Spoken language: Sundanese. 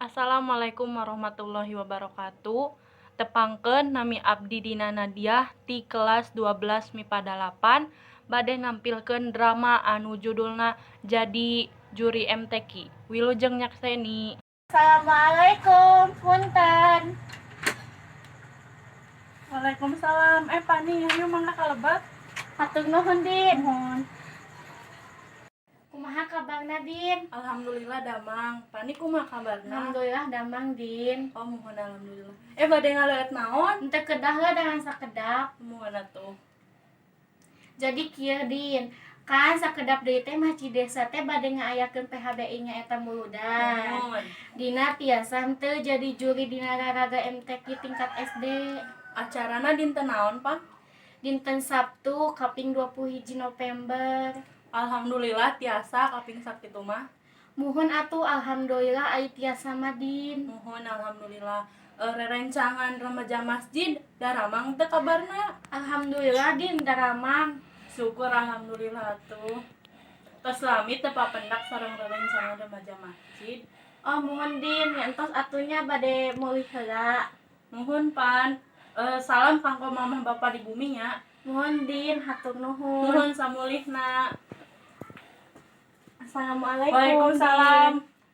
Assalamualaikum warahmatullahi wabarakatuh. Tepangkeun, nami abdi Dina Nadiah ti kelas 12 MIPA 8, bade nampilkeun drama anu judulna Jadi Juri MTQ. Wilujeng nyakseni. Assalamualaikum, punten. Waalaikumsalam. Eh, Pani, ayo mangga kalebet. Hatur nuhun, Din. Muhun. Kumaha kabarna, Din? Alhamdulillah damang. Pani kumaha kabarna? Alhamdulillah damang, Din. Oh, muhun, alhamdulillah. Eh, bade ngaleueut naon? Henteu kedah lah dengan sakedap. Muhun atuh. Jadi kieu, Din. Kan sakedap deui teh masjid desa teh bade ngaayakeun PHBI nya eta muludan. Muhun. Dina tiasa henteu jadi juri dina raraga MTQ tingkat SD? Acarana dinten naon, Pan? Dinten Sabtu kaping 21 November. Alhamdulillah tiasa kaping sakitu mah. Muhun atuh, alhamdulillah ai tiasa mah, Din. Muhun, alhamdulillah. E, rerencangan remaja masjid daramang teu kabarna? Alhamdulillah, Din, daramang. Syukur alhamdulillah tuh. Tos lami teu papendak sareng rerencangan remaja masjid. Oh, muhun, Din, nya entos atuh nya, bade mulih heula. Muhun, Pan. E, salam kanggo mamah bapak di bumi nya. Muhun, Din, hatur nuhun. Muhun, samulihna. Assalamualaikum. Waalaikumsalam. Din.